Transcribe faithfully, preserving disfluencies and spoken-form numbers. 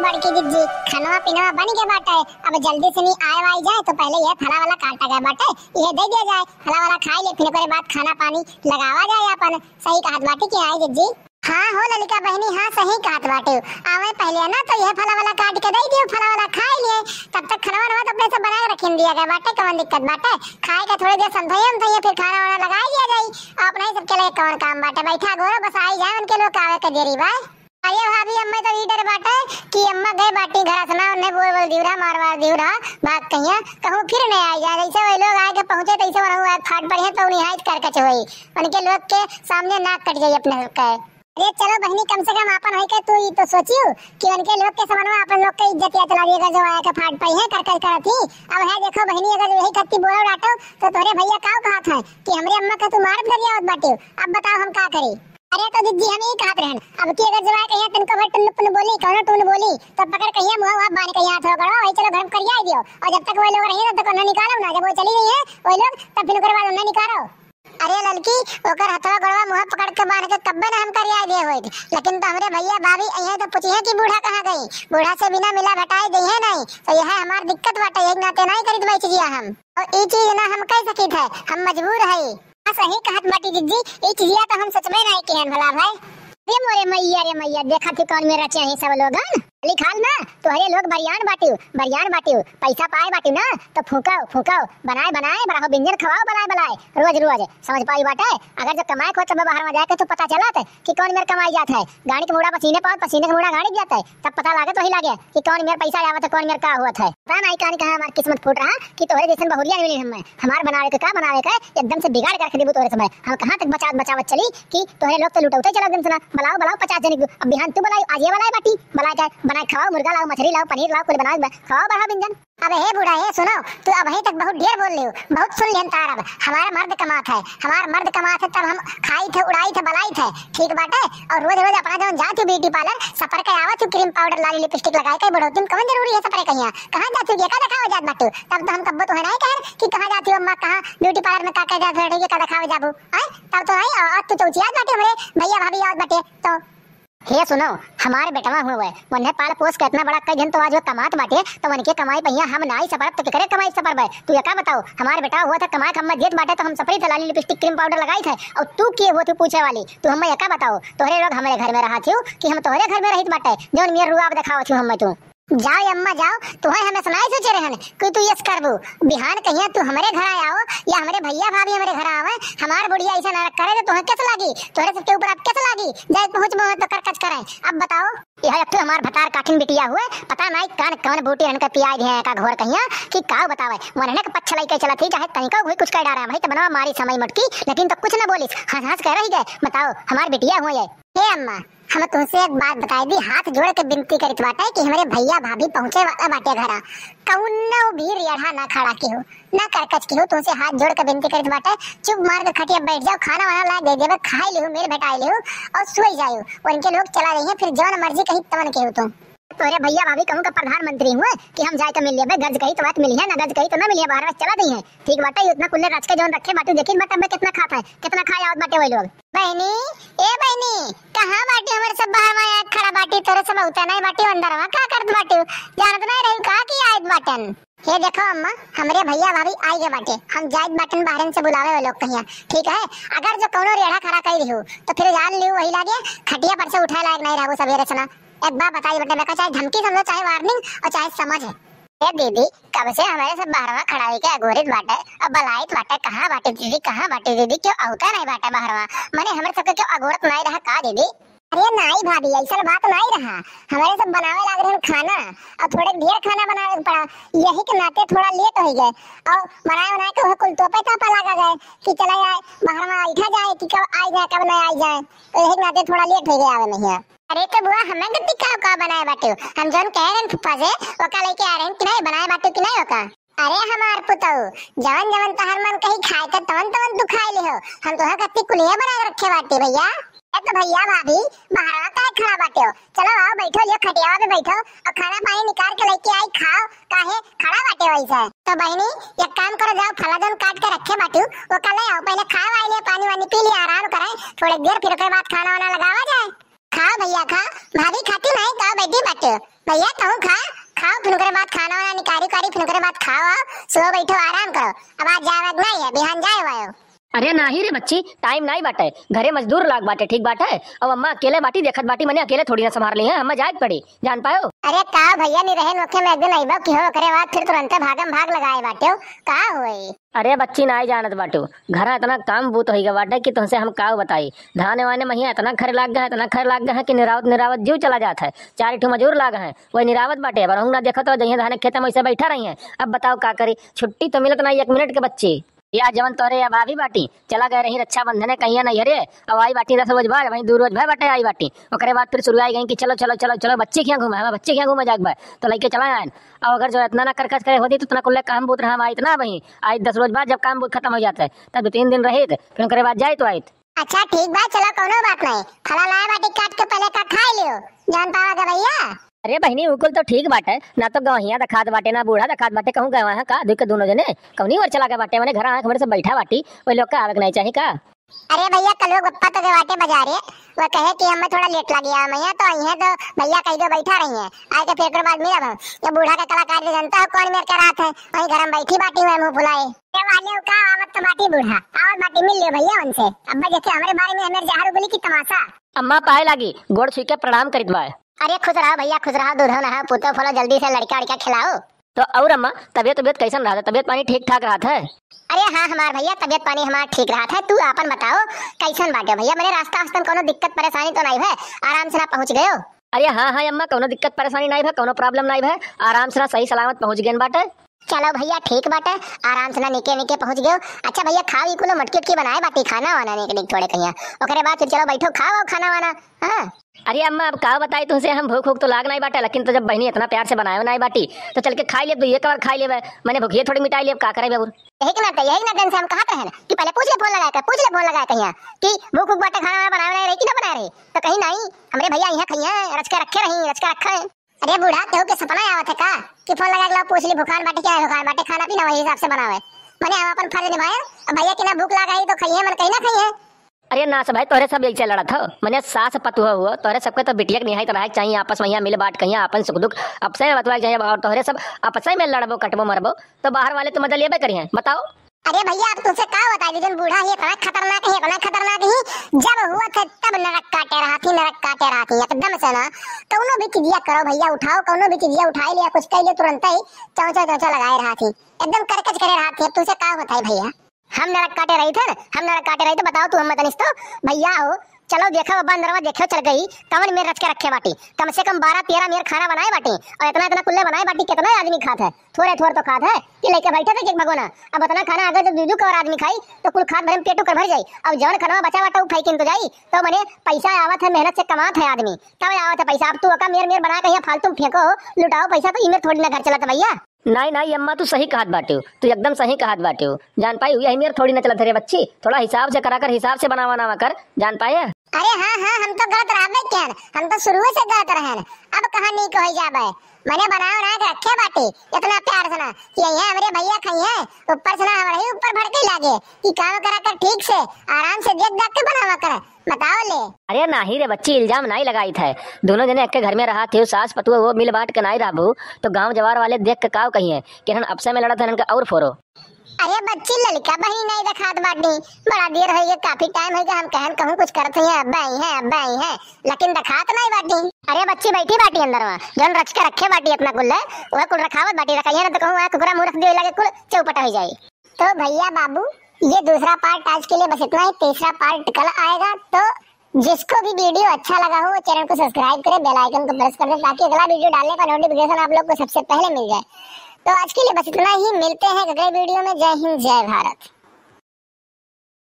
बड़की जिज्जी, खानवा पीनवा बन गए बाटे, अब जल्दी से नहीं आए वाई जाए तो पहले ये फला वाला काटा गए बाटे, ये दे दिया जाए, फला वाला खाई ले, फिर ओकरे बाद खाना पानी लगावा जाए अपन। सही कहत बाटे कि आई जिज्जी? हाँ हो ललिका बहिनी, हाँ सही कहत बाटे। आवे पहले ना तो यह फला वाला काट के दे दियो, फला वाला खाई लिए, तब तक खाना वाना तो अपने से बना के रखिन दिया गया बाटे, कौन दिक्कत बाटे? खाए के थोड़ी देर संथोइए उनथोइए, फिर खाना वाना लगाई दिया जाई। अपना ही सबके लिए कौन काम बाटे, बैठा गोरो बस आई जाए उनके लोग आवे के देरी बा। अरे भाभी, अम्मा तो ई डर बाटे कि अम्मा गए बाटी घर से ना, उन्हें बोल बोल दियो रहा, मार मार दियो रहा, भाग कहिया कहूँ फिर नहीं आई जाए। जैसे वही लोग आए के पहुँचे तैसे वहाँ फाट पड़ी है तो उन्हें हाइट कर कच हुई, उनके लोग के सामने नाक कट जाई अपने सबके। अरे चलो बहिनी, कम से कम आपन होई के तू ई तो सोचियो कि उनके लोग के समनवा अपन लोग के इज्जत या चला दिएगा जो आया के फाट पाई है कर कर करत ही। अब है देखो बहिनी, अगर यही खत्ती बोलो डांटो तो तोरे भैया काव कहत है कि हमरे अम्मा का तू मारत गरियावत बाटे। अब बताओ हम का करी? अरे तो जिज्जी हम यही कहत रहन, अब की अगर जवाई कहिया तनको भर टुन्न पुन्न बोली, कौनो टून बोली, तो पकड़ कहिया मुँह वहाँ बाने कहिया हाथ हो गड़वा, वही चलो घर में करिया दियो। और जब तक वही लोग रहिए तब तक उन्हें निकालो ना, जब वो चली गई है वही लोग तब फिर ओकर बाद उन्हें निकालो। अरे ललकी, ओकर हथवा गोड़वा मुँह पकड़ के बांध के कब्बे ना हम करिया दे होइत, लेकिन तो हमरे भैया भाभी अइहे तो पूछिहे कि बूढ़ा कहाँ गई। बूढ़ा से बिना मिला भटाई दइहे नहीं, तो यह हमार दिक्कत बाटे, यही नाते नहीं करित बैठ जिया हम। और ई चीज ना हम कह सकित है, हम मजबूर है। हाँ, सही कहत बाटी जिज्जी, ई चीजिया तो हम सोचबे नहीं किहन भला भाई। रे मोरे मैया, रे मैया, देखा थी कौन मेर रचे हैं सब लोगन। खाली खाल ना, तोहरे लोग बरियान बाटियो, बरियान बाटियो, पैसा पाए बाटियो ना, तो फूकाओ, फूकाओ, बनाए, बनाए, बढ़ाओ व्यंजन, खवाओ, बनाए, बनाए, रोज, रोज, समझ पाई बाटे। अगर जो कमाए को तब बाहर में जाके तो पता चलत कि कौन मेर कमाई जात है, गाड़ी के मुड़ा पसीने पावत, पसीने के मुड़ा गाड़ी जात है, तब पता लागत वही लागे कि कौन मेर पैसा आवत है, कौन मेर का होत है। पता नहीं कहानी कहाँ हमार किस्मत फूट रहा कि तोहरे जैसन बहुरिया मिली हमें। हमार बनावे के का बनावे के, एकदम से बिगाड़ के रख देबू तोहरे समय। हम कहाँ तक बचावत बचावत चली कि तोहरे लोग तो लुटौते चला दिन से ना। बुलाओ, बुलाओ पचास जने को। अब बिहान तू बुलाई, आज ये बुलाई बाटी, बुलाई के बनाए खवाओ, मुर्गा लाओ, मछली लाओ, पनीर लाओ, कुल बनाओ, ब-, खवाओ, बढ़ाओ व्यंजन। अब हे बूढ़ा, हे सुनो, तू अब ही तक बहुत ढेर बोल लियो, बहुत सुन लिहन तार। अब हमार मर्द कमात है, हमार मर्द कमात है, तब हम खाई थे, उड़ाई थे, बलाई थे, ठीक बाटे। और रोज रोज अपना जौन जात हो ब्यूटी पार्लर, सपर के आवत हो, क्रीम पाउडर, लाली लिपस्टिक लगाए के, बढ़ोती में कौन जरूरी है सपरे कहिया? कहाँ जात हो, ये का देखावे जात बाटू? तब तो हम कब्बो तो है नहीं कहन कि कहाँ जाती हो अम्मा, कहाँ ब्यूटी पार्लर में का, का जात हो, ये का देखावे जाबू? आय, तब तो नहीं, और तू तो उचियात बाटे हमरे भैया भाभी आवत बाटे तो। हे सुनो, हमारे बेटवा हुए, उन्हें पाल पोस के इतना बड़ा कई दिन तो आज वो कमात बाटे, तो उनके कमाई पहिया हम नाई सपरब तो केकरे कमाई सपरबे? तू एका बताओ, हमारे बेटवा हुआ था कमाए के हम देत बाटे तो हम सपरी थे, लाली लिपस्टिक क्रीम पाउडर लगाई थे, और तू के हुआ तू पूछे वाली? तू हमें एका बताओ, तोहरे लोग हमारे घर में रहा थियो कि हम तोहरे घर में रहित बाटे, जौन मेर रुआब देखावत थियो हमें तू? जाओ अम्मा जाओ, तुहे हमें सुनाई सोचे रहन कि तू यस करबू। बिहान कहिया तू हमरे घर आओ या हमरे भैया भाभी हमरे घर आवे, हमार बुढ़िया ऐसा नाटक करे तो तुहे कैसे लागी? तोहरे सबके ऊपर अब कैसे लागी? जाए पहुँच मुँह तो कर कच करे। अब बताओ। यह एक तो हमार भतार काठिन बिटिया हुए, पता नहीं कान कौन बूटी इनके पियाई दिए का घोर कहिया कि का बतावे। वनने के पच्छ लइके चलत ही, चाहे तनिको हुई कुछ कह डारा, वही तो बनवा मारी समय मटकी, लेकिन तो कुछ न बोलिस, हंस हंस के रह गए। बताओ, हमार बिटिया हुए ये। हे अम्मा, हम तुमसे एक बात बताई दी, हाथ जोड़ के विनती करित बाटे कि हमरे भैया भाभी पहुँचे वाला बाटे घरा, कौनो भी रेढ़ा ना खड़ा किहो, ना करकच किहो, तुमसे हाथ जोड़ के विनती करित बाटे, चुप मार के खटिया बैठ जाओ, खाना वाना ला दे देबे, खाई लिहो, मेल भेटाई लिहो और सोई जाओ। उनके लोग चला रही हैं, फिर जवन मर्जी कही तवन किहो तुम। तोरे भैया भाभी कहूँ का प्रधानमंत्री हुए कि हम जाए के मिल लेबे, गर्ज कही तो बात मिली है, ना गर्ज कही तो ना मिली है, बाहर में चला दी है। ठीक बाटे, इतना कुल्ले रच के जौन रखे बाटू, देखी बाटे अबे कितना खात है, कितना खाए आवत बाटे वही लोग। बहनी, ए बहनी, कहाँ बाटी हमरे सब बाहर में आके खड़ा बाटी, तोरे सब उतना नहीं बाटी, अंदर में का करत बाटी, जानत नहीं रही का कि आयत बाटन। हे देखो अम्मा, हमरे भैया भाभी आई गए बाटे, हम जाइत बाटन बाहरन से बुलावे वो लोग कहिया, ठीक है? अगर जो कौनो रेढ़ा खड़ा कर लिहू, तो फिर जान लिहू वही लागे, खटिया पर से उठाए लायक नहीं रहू सवेरे से ना। एक बार बताई बेटे, बेका चाहे धमकी समझो, चाहे वार्निंग और चाहे समझ है। ए दीदी, कब से हमारे सब बाहरवा खड़ा होके अगोरित बाटे, अब बलाइत बाटे, कहाँ बाटे दीदी, कहाँ बाटे दीदी, क्यों औता नहीं बाटे बाहरवा? मने हमरे सबके क्यों अगोरत नहीं रहा का दीदी? अरे नाई भाभी, ऐसा बात नाई रहा। हमारे सब बनावे लाग रहे खाना और थोड़े ढेर खाना बनावे के पड़ा, यही के नाते थोड़ा लेट हो गए। और बनाए बनाए के वह कुल तोपे तापा लागा गए कि चला जाए, बाहर में बैठा जाए कि कब आई जाए, कब नहीं आई जाए, तो यही के नाते थोड़ा लेट हो गया आवे में हिया। अरे तो बुआ, हमें गति का का बनाए बाटे? हम जौन कह रहे फुप्पा से, ओका लेके आ रहे कि नहीं, बनाए बाटे कि नहीं ओका? अरे हमार पुतऊ, जवन जवन तहर मन कही खाए के तवन तवन तू खाए लिहो। हम तोहे कत्ती कुलिया बना के रखे बाटी भैया। ए तो भैया भाभी, बाहरवा काहे खड़ा बाटे हो? चलो आओ बैठो, लियो खटियावा पे बैठो और खाना पानी निकाल के लेके आई, खाओ, काहे खड़ा बाटे हो ऐसे? तो बहिनी, एक काम करो, जाओ फला जौन काट के रखे बाटू, वो कल आओ, पहले खाए वाए लियो, पानी वानी पी लियो, आराम करे थोड़े देर, फिर ओकरे बाद खाना वाना लगावा जाए। खाओ भैया खाओ, भाभी खाती नहीं का बैठी बाटे। भैया, तहूँ खा, खाओ, फिर ओकरे बाद खाना वाना निकारी उकारी, फिर ओकरे बाद खाओ, आओ, सुबह बैठो, आराम करो। अब आज जाए वाए नहीं है, बिहान जाए वाए हो। अरे नाही रे बच्ची, टाइम नाही बाटे, घरे मजदूर लाग बाटे, ठीक बाटे। अब अम्मा अकेले बाटी, देखत बाटी, मने अकेले थोड़ी ना संभार ली है, हमें जाए के पड़ी, जान पायो। अरे का भैया, नहीं रहे नोखे में एक दिन अइबो कि हो, ओकरे बाद फिर तुरंते भागम भाग लगाए बाटे हो, का होई? अरे बच्ची, नाही जानत बाटू, घर इतना काम बूत होई गए बाटे कि तुमसे हम का बताई। धान वाने महिया इतना खरे लाग गए, इतना खरे लाग गए कि निरावत निरावत जीव चला जात है। चार ठो मजूर लाग हैं, वही निरावत बाटे, बरहू ना देखत हो, जइहे धाने खेते में वैसे बैठा रही हैं। अब बताओ का करी, छुट्टी तो मिलत नाही एक मिनट के बच्ची। या जवन तोहरे या भाभी बाटी, चला गए रही रक्षाबंधन कहिया नैहरे, अब आई बाटी दस रोज बाद, वहीं दू रोज भर बाटे आई बाटी। ओकरे बाद फिर शुरू आई गई कि चलो, चलो, चलो, चलो, बच्ची खिया घूमे, हमें बच्ची खिया घूमे जाग बा, तो लइके चला आयन। अब अगर जो इतना ना करकस करे होती, तो इतना कुल्ले काम बूत रहा, हम आई इतना वहीं, आई दस रोज बाद जब काम बूत खत्म हो जाता है, तब दो तीन दिन रहित, फिर ओकरे बाद जाइत आइत। अच्छा ठीक बा, चलो कौनो बात नहीं, फला लाए बाटी काट के पहले का खाई लियो, जान पावा गए भैया। अरे बहिनी, उ कुल तो ठीक बाटे, ना तो गवहिया देखात बाटे, ना बूढ़ा देखात बाटे, कहूँ गवा है का? दुई के दोनों जने कौनी ओर चला गए बाटे, मने घर आँख भर से बैठा बाटी, वही लोग का आवे के नहीं चाही का? अरे भैया, कलुआ गप्पा तो गए बाटे बाजारे, वो कहे कि हमें थोड़ा लेट लग गया, मैं तो आई है तो भैया कह दो बैठा रही है, आए के फिर ओकर बाद मिलब हम। ये बूढ़ा का कलाकार भी जानता हो कौन मेर के रात है, वहीं घर में बैठी बाटी हुए मुँह फुलाए। ये वाले का आवत तो बाटी बूढ़ा, आवत बाटी, मिल लियो भैया उनसे। अब जैसे हमारे बारे में हमें जहर उगली की तमाशा। अम्मा पाए लागी, गोड़ छुई के प्रणाम करित बाय। अरे खुश रहा भैया, खुश रहा, दूधो नहा, पूतो फलो, जल्दी से लड़का उड़का खिलाओ। तो और अम्मा, तबियत तबियत कैसन रहा था? तबियत पानी ठीक ठाक रहा था? अरे हाँ हमार भैया, तबियत पानी हमार ठीक रहा था। तू आपन बताओ, कैसन बाटे भैया? मैंने रास्ता वास्ता में कोनो दिक्कत परेशानी तो नहीं है? आराम से ना पहुँच गयो? अरे हाँ हाँ अम्मा, कोनो दिक्कत परेशानी नहीं है, कोनो प्रॉब्लम नहीं है, आराम से ना सही सलामत पहुँच गए बाटे। चलो भैया ठीक बाटे, आराम से ना निके निके पहुँच गयो। अच्छा भैया, खाओ ई कुलो मटकी उटकी बनाए बाटी, खाना वाना निक निक थोड़े कहिया, ओकरे बाद फिर चलो बैठो खाओ खाना वाना। हाँ। अरे अम्मा, अब का बताई तुमसे हम, भूख भूख तो लाग नहीं बाटे, लेकिन तो जब बहिनी इतना प्यार से बनाए नहीं बाटी तो चल के खाई ले, तो एक बार खाई लेबे, मैंने भूखिए थोड़ी मिटाई लेब, का करे बाबू। यही के नाते, यही नाते से हम कहत रहे ना कि पहले पूछ ले फोन लगा के, पूछ ले फोन लगा के यहाँ कि भूख भूख बाटे, खाना वाना बनाए नहीं रही कि ना बनाए रही, तो कहीं नहीं, हमरे भैया यहाँ खइया रच के रखे रही, रच के रखे हैं। अरे बूढ़ा, केहू के सपना आवत है का कि फोन लगा के लाओ, पूछ ली भुखान बाटे क्या है, भुखान बाटे, खाना पीना वही हिसाब से बनावे। मने हम अपन फर्ज निभाए, अब भैया के ना भूख लाग आई तो खाइए, मन कहीं ना खाइए। अरे ना से भाई, तोहरे सब यही से लड़त हो, मने सास पतुह हुआ, तोहरे सबके तो बिटिया के निहाई तो रहे चाहिए, आपस में यहाँ मिल बांट कहिया अपन सुख दुख आपसे में बतवाए चाहिए, और तोहरे सब आपसे में लड़बो कटबो मरबो तो बाहर वाले तो मजा लेबे करिए, बताओ। अरे भैया, अब तुमसे का बताई, लेकिन बूढ़ा ही इतना खतरनाक है, इतना खतरनाक ही, जब हुआ थे तब नरक काटे रहा थी, नरक काटे रहा थी एकदम से ना। कौनो भी चीजिया करो भैया, उठाओ, कौनो भी चीजिया उठाई लिया, कुछ कह लिया, तुरंत ही चौंचा चौंचा लगाए रहा थी, एकदम करकच करे रहा थी। अब तुमसे का बताई भैया, हम नरक काटे रही थे, हम नरक काटे रही थे, बताओ तू हम तनिस तो। भैया हो, चलो देखो अब अंदरवा देखो चल गई, कवन मेर रच के रखे बाटी, कम से कम बारह तेरह मेर खाना बनाए बाटी, और इतना इतना कुल्ले बनाए बाटी, कितना आदमी खात है? थोड़े थोड़ तो खात है कि लइके बैठे थे एक भगोना। अब उतना खाना अगर जब दू दू कवर आदमी खाई तो कुल खात भरे में पेट ओकर भर जाई। अब जवन खाना बचा बाटा उ फेंकिन तो जाई, तो मने पैसा आवत है, मेहनत से कमात है आदमी, तब आवत है पैसा। अब तू ओका मेर मेर बना के यहाँ फालतू में फेंको हो, लुटाओ पैसा, तो ई मेर थोड़ी ना घर चलत है भैया। नाई नाई अम्मा, तू सही कहत बाट्यू, तू एकदम सही कहत बाट्यू। जान पाई हुई मेर थोड़ी ना चलत है रे बच्ची, थोड़ा हिसाब से करा कर, हिसाब से बनावा नावा कर, जान पाए। अरे हाँ हाँ, हम तो गलत रहबे केन, हम तो शुरुए से गलत रहन, अब कहाँ नीक होई जाबे। मने बनाओ ना के रखे बाटे इतना प्यार से ना कि यहाँ हमरे भैया खाई है, ऊपर से ना हमरे ही ऊपर भड़के लागे कि काम करा कर ठीक से आराम से देख देख के बनावा कर। बताओ ले। अरे नाही रे बच्ची, इल्जाम नाही लगाई थे, दोनों जने एक घर में रहा थे, सास पतुआ वो मिल बांट के नाही रहबू तो गांव जवार वाले देख के काव कहिए कि हन अपसे में लड़त हन, इनका और फोरो। अरे बच्ची, ललका बहिनी नहीं देखात बाटी, बड़ा देर होई गए, काफी टाइम होई गए, हम कहन कहूँ कुछ करत हुई है, अब्बे आई है, अब्बे आई है, लेकिन देखात नहीं बाटी। अरे बच्ची बैठी बाटी अंदर में, जौन रच के रखे बाटी अपना कुल है, वह कुल रखावत बाटी, रखाइए ना तो कहूँ वह कुकरा मुँह रख दिए लगे कुल चौपट हो जाए। तो भैया बाबू, ये दूसरा पार्ट आज के लिए बस इतना ही, तीसरा पार्ट कल आएगा, तो जिसको भी वीडियो अच्छा लगा हो, वो चैनल को सब्सक्राइब करें, बेल आइकन को प्रेस कर दें, ताकि अगला वीडियो डालने का नोटिफिकेशन आप लोग को सबसे पहले मिल जाए। तो आज के लिए बस इतना ही, मिलते हैं अगले वीडियो में। जय हिंद, जय भारत।